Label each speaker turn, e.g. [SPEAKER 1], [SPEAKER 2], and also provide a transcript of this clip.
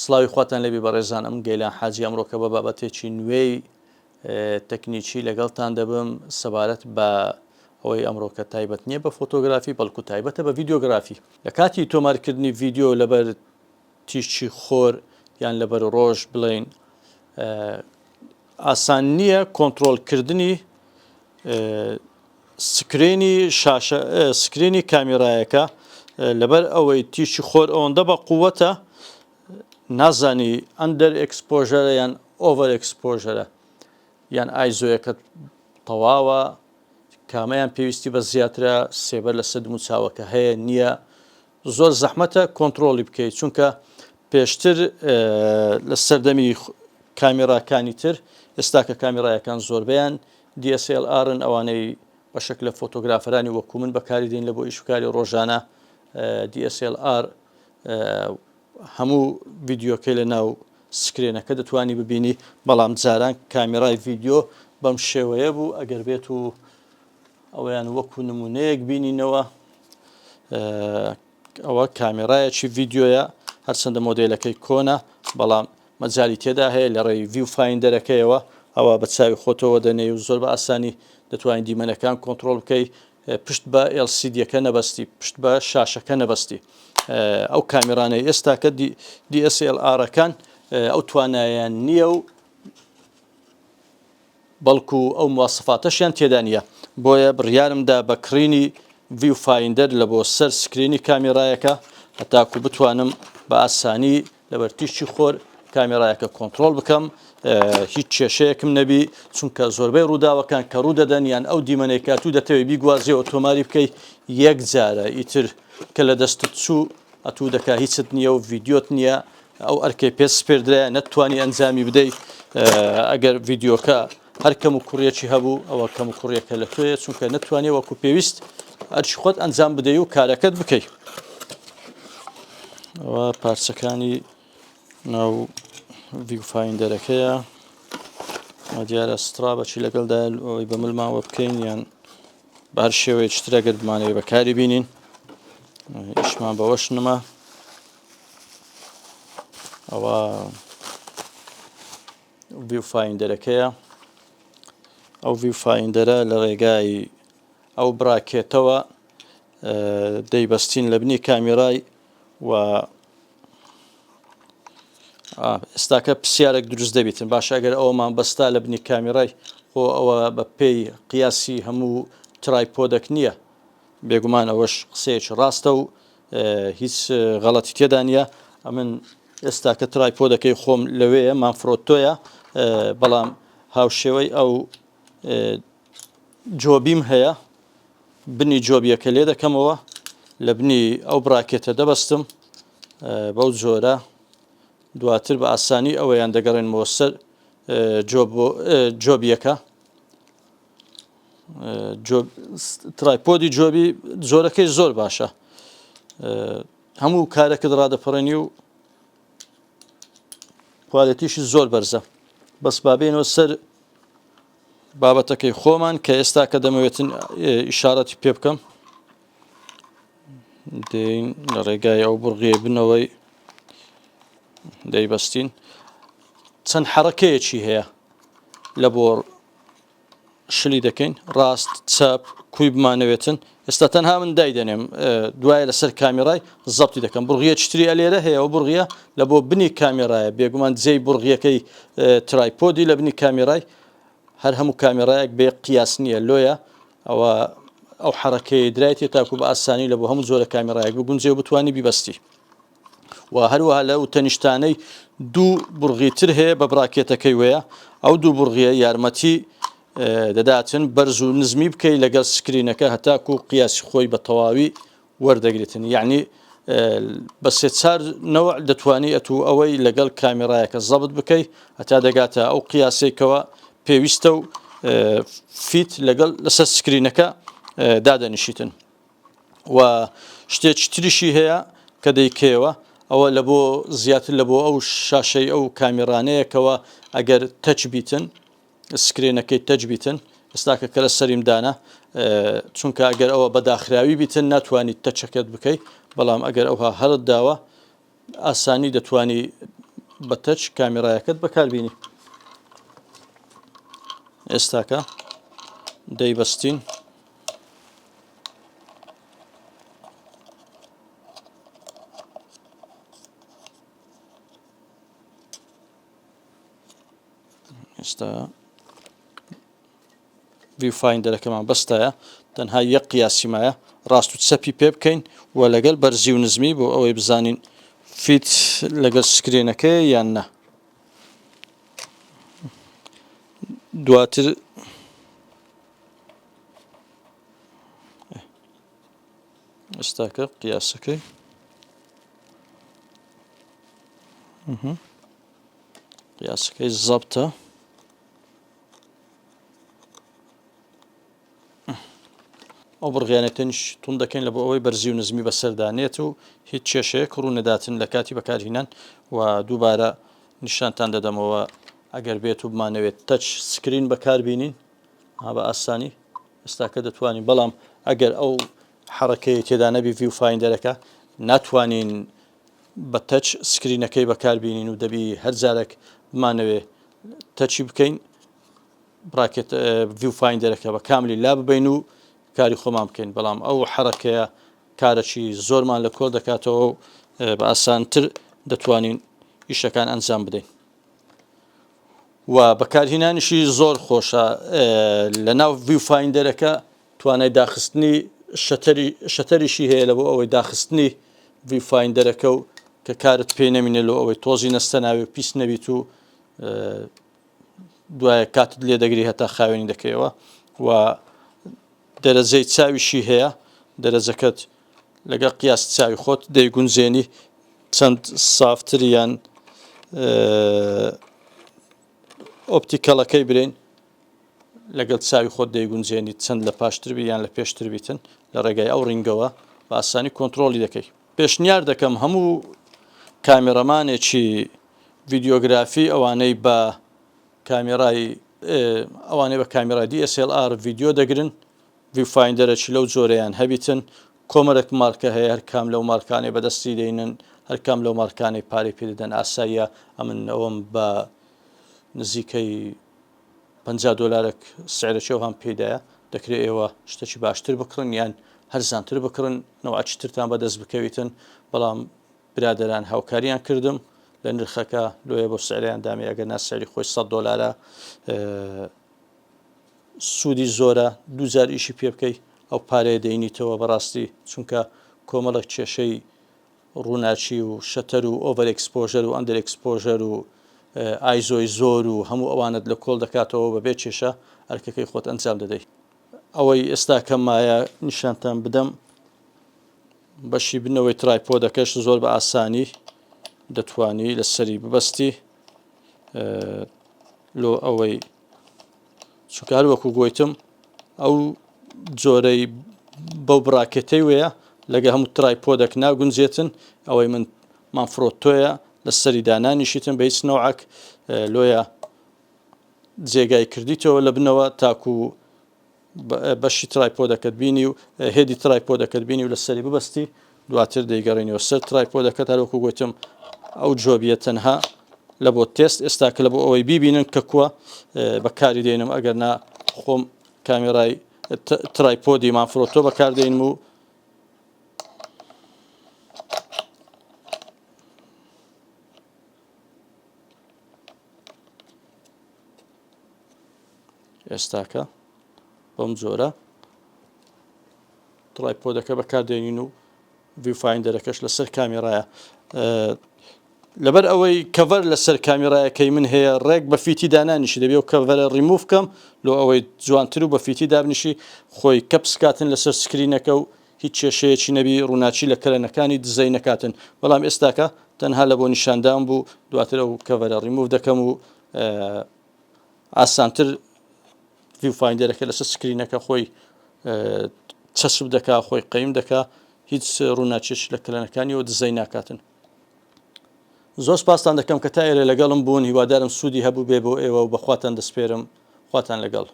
[SPEAKER 1] سڵاوی خواتان لێبی بەڕێزان ئەم گەیلان حاجی ئەمڕۆکە بە بابەتێکی نوێی تەکنیکی لەگەڵتان دەبم سەبارەت بە ئەوەی ئەمڕۆکە تایبەت نییە بە فۆتۆگرافی بەڵکو تایبەتە بە ڤیدیۆگرافی لە کاتی تۆمارکردنی ڤیدیۆ لەبەر تیشکی خۆر یان لەبەر ڕۆژ بڵێین ئاسان نییە کۆنترۆڵکردنی screen ی شاشە screen ی کامیرایەکە لەبەر ئەوەی تیشکی خۆر ئەوەندە بە قووەتە نازانی under exposure ە یان over exposure ە یان ISO یەکەت تەواوە کامەیان پێویستی بە زیاترە سێبەر لەسەر دموچاوەکە هەیە نییە زۆر زەحمەتە کۆنتڕۆڵی بکەیت چونکە پێشتر لە سەردەمی کامێراکانی تر ئێستا کە کامێرایەکان زۆربەیان DSLR ن ئەوانەی بەشێک لە فۆتۆگرافەرانی وەکو من بەکاری دێن لە بۆ ئیشوکاری ڕۆژانە DSLR هەموو ڤیدیۆکەی لە ناو screen ەکە دەتوانی ببینی بەڵام جاران کامێرای ڤیدیۆ بەم شێوەیە بوو ئەگەر بێت و ئەوەیان وەکو نمونەیەک بینینەوە ئەوە کامێرایەکی ڤیدیۆیە هەرچەندە مۆدێلەکەی کۆنە بەڵام مەجای تێدا هەیە لە ڕێی viewfinder ەکەیەوە ئەوە بە چاوی خۆتەوە دەنێی و زۆر بە ئاسانی دەتوانین دیمەنەکان کۆنترۆڵ بکەی پشت بە LCD یەکە نەبەستی پشت بە شاشەکە نەبەستی ئەو کامێرانەی ئێستاکە DSLR ەکان ئەو توانایان نییە و بەڵکو ئەو مواسفاتەشیان تێدا نییە، بۆیە بڕیارم دا بە کڕینی viewfinder لە بۆ سەر screen ی کامێرایەکە هەتاکو بتوانم بە ئاسانی لەبەر تیشکی خۆر کامێرایەکە کۆنتڕۆڵ بکەم هیچ کێشەیەکم نەبی چونکە زۆربەی ڕووداوەکان کە ڕوو دەدەن یان ئەو دیمەنەی کە تو دەتەوێت بیگوازیەوە تۆماری بکەی یەک جارە ئیتر کە لە دەستت چوو ئەتوو دەکا هیچت نییە و ڤیدیۆت نییە ئەو ئەرکەی پێت سپێردرایە نەتتوانی ئەنجامی بدەی ئەگەر ڤیدیۆکە هەر کەم و کوڕیەکی هەبوو ئەوە کەم و کوڕیەکە لە تۆیە چونکە نەتوانێ وەکو پێویست ئەرکی خۆت ئەنجام بدەی و کارەکەت بکەی ئەوە پارچەکانی ناو viewfinder ەکەیە دیارە strap ەکی لەگەڵدا ئەوەی بە ملماوە بکەین یان بە هەر شێوەیەکی تر ئەگەر بمانەوێت بەکاری بینین ئیشمان بەوەش نما ئەوە viewfinder ەکەیە ئەو viewfinder ە لە ڕێگای ئەو bracket ەوە دەیبەستین لە بنی کامیرای و ئێستاکە پرسیارێک دروست دەبیتن باشە ئەگەر ئەومان بەستا لە بنی کامیرای خۆ ئەوە بە پێی قیاسی هەموو tripod ێک نییە بێگومان ئەوەش قسەیەکی ڕاستە و هیچ غەڵەتی تێدا نییە ئەمن ئێستاکە tripod ەکەی خۆم لەوەیە مانفرۆتۆیە بەڵام هاوشێوەی ئەو جۆبیم هەیە بنی جۆبیەکە لێ دەکەمەوە لە بنی ئەو bracket ە دەبەستم بەو جۆرە دواتر بە ئاسانی ئەوەیان دەگەڕێنمەوە سەر جۆبیەکە tripod ی جۆبی جۆرەکەی زۆر باشە هەموو کارەکەت ڕادەپەڕێنی و quality شی زۆر بەرزە بەس بابێنەوە سەر بابەتەکەی خۆمان کە ئێستا کە دەمەوێتن ئیشارەتی پێ بکەم دێین لە ڕێگای ئەو بڕگەی بنەوەی دەیبەستین چەند حەڕەکەیەکی هەیە لە بۆ شلی دەکەین ڕاست چەپ کوی بمانەوێتن ئێستا تەنها من دایدەنێم دوایە لەسەر کامیرای زەبتی دەکەم بڕغیەکی تری ئەلێرە هەیە و بڕغیە لە بۆ بنی کامێرایە بێگومان جێی بڕغیەکەی tripod ی لە بنی کامێرای هەر هەموو کامێرایەک بێ قیاس نییە لۆیە ئەوە ئەو حەرەکەی درایتێ تاکو بە ئاسانی لە بۆ هەموو جۆرە کامێرایەک بگونجێ و بتوانی بیبەستی و هەروەها لەو تەنیشتانەی دوو بڕغی تر هەیە بە bracket ەکەی وەیە ئەو دوو بڕغیە یارمەتی دەداتن بەرز و نزمی بکەی لەگەڵ screen ەکە هەتاکو قیاسی خۆی بە تەواوی وەردەگرێتن یعنی بە سێ چار نەوە دەتوانی ئەتوو ئەوەی لەگەڵ کامێرایەکە زەبت بکەی هەتا دەگاتە ئەو قیاسێکەوە پێویستە و fit لەگەڵ لەسەر screen ەکە دادەنیشیتن و شتێکی تریشی هەیە کە دەیکەیەوە ئەوە لە بۆ زیاتر لە بۆ ئەو شاشەی ئەو کامیرانەیەکەوە ئەگەر touch بیتن screen ەکەی touch بیتن ئێستاکە کە لە سەریم دانا چونکە ئەگەر ئەوە بە داخراوی بیتن ناتوانیت touch ەکەت بکەیت بەڵام ئەگەر ئەوها هەرت داوە ئاسانی دەتوانی. بە touch کامێرایەکەت بەکاربینی. ئێستاکە دەیبەستین. ئێستا viewfinder ەکەمان بەستایە تەنها یەک قیاسی مایە ڕاست و چەپی پێ بکەین و لەگەل بەرزی و نزمی بۆ ئەوەی بزانین fit لەگەل screen ەکەی یان نا دواتر ئێستاکە قیاسەکەی قیاسەکەی زەبتە ئەو بڕغیانە تەنیش توند دەکەین لە بۆ ئەوەی بەرزی و نزمی بەسەردا نێت و هیچ کێشەیەک ڕوو نەداتن لە کاتی بەکارهینان و دووبارە نیشانتان دەدەمەوە ئەگەر بێت و بمانەوێت touch screen بەکاربینین ها بە ئاسانی ئێستاکە دەتوانین بەڵام ئەگەر ئەو حەڕەکەی تێدا نەبی viewfinder ەکە ناتوانین بە touch screen ەکەی بەکاربینین و دەبی هەر جارێک بمانەوێ touch ی بکەین bracket viewfinder ەکە بە کاملی لا ببین و کاری خۆمان بکەین بەڵام ئەو حەرەکەیە کارەکی زۆرمان لە کۆڵ دەکاتەوە و بە ئاسانتر دەتوانین ئیشەکان ئەنجام بدەین و بەکارهینانیشی زۆر خۆشە لە ناو viewfinder ەکە توانای داخستنی shutter ی shutter یشی هەیە لە بۆ ئەوەی داخستنی viewfinder ەکە و کە کارت پێ نەمینێ لۆ ئەوەی تۆزی نەستە ناوێ و پیس نەبیت و دوایە کاتت لێ دەگری هەتا خاوێنی دەکەیەوە و دەرەجەی چاویشی هەیە دەرەجەکەت لەگەڵ قیاس چاوی خۆت دەیگونجێنی چەند سافتر یان optical ەکەی برین لەگەڵ چاوی خۆت دەیگونجێنیت چەند لە پاشتر بی یان لە پێشتر بیتن لە ڕێگای ئەو ring ەوە بە ئاسانی کۆنترۆڵی دەکەی. پێشنیار دەکەم هەموو کامێڕەمانێکی ڤیدیۆگرافی ئەوانەی بە کامێرای ئەوانەی بە کامێرای DSLR ڤیدیۆ دەگرن viewfinder ەکی لەو جۆرەیان هەبیتن کۆمەرەک مارکە هەیە هەر کام لەو مارکانەی بەدەستی دەینن هەر کام لەو مارکانەی پارەی پێ دەدەن ئاساییە ئەمن ئەوەم بە نزیکەی 50 دۆلارێک سعرەکی ئەوهام پێدایە دەکرێت ئێوە شتێکی باشتر بکڕن یان هەرزانتر بکڕن نەوعەکی ترتان بەدەست بکەویتن بەڵام برادەران هاوکاریان کردم لە نرخەکە لۆیە بۆ سعریان دامێ ئەگەر نا سعری خۆی 100 دۆلارە سوودی زۆرە دووجار ئیشی پێ بکەی ئەو پارەیە دەینیتەوە بەڕاستی چونکە کۆمەڵێک کێشەی ڕووناکی و shutter و over exposure و under exposure و ISO ی زۆر و هەموو ئەوانت لە کۆڵ دەکاتەوە بەبێ کێشە ئەرکەکەی خۆت ئەنجام دەدەی. ئەوەی ئێستا کە مایە نیشانتان بدەم بەشی بنەوەی tripod ەکەش زۆر بە ئاسانی دەتوانی لەسەری ببەستی لۆ ئەوەی چونکە هەر وەکو گۆیتم ئەو جۆرەی بەو bracket ەی وەیە لەگە هەموو tripod ەک ناگونجێتن ئەوەی من Manfrotto یە لە سەری دانانیشیتن بە هیچ نەوعەک لۆیە جێگای کردیتەوە لە بنەوە تاکو بەشی tripod ەکەت بینی و head ی tripod ەکەت بینی و لەسەری ببەستی دواتر دەیگەڕێنیەوە سەر tripod ەکەت هەروەکو گوتم ئەو جۆبیە تەنها لە بۆ تێست ئێستا کە لە بۆ ئەوەی بیبینن کە کووە بەکاری دێنم ئەگەر نا خۆم کامێرای tripod ی Manfrotto بەکاردێنم و ئێستاکە بەم جۆرە tripod ەکە بەکاردێنین و viewfinder ەکەش لەسەر کامێرایە لەبەر ئەوەی cover لەسەر کامیرایەکەی من هەیە ڕێک بە fit ی دانانیشی دەبێ و کەڤەرە ڕیموف کەم لۆ ئەوەی جوانتر و بە fit ی دابنیشی خۆی کەپسکاتن لەسەر screen ەکە و هیچ کێشەیەکی نەبی ڕووناکی لە کەلەنەکانی دزەی نەکاتن بەڵام ئێستاکە تەنها لە بۆ نیشاندان بوو دواتر ئەو کەڤەرە ڕیموف دەکەم و ئاسانتر viewfinder ەکە لەسەر screen ەکە خۆی چەسپ دەکا خۆی قەیم دەکا هیچ ڕووناکیش لە کەلەنەکانیەوە دزەی ناکاتن زۆر سپاستان دەکەم کە تا ئێرە لەگەڵم بوون هیوادارم سوودی هەبوو بێ بۆ ئێوە و بەخواتان دەسپێرم خواتان لەگەڵ.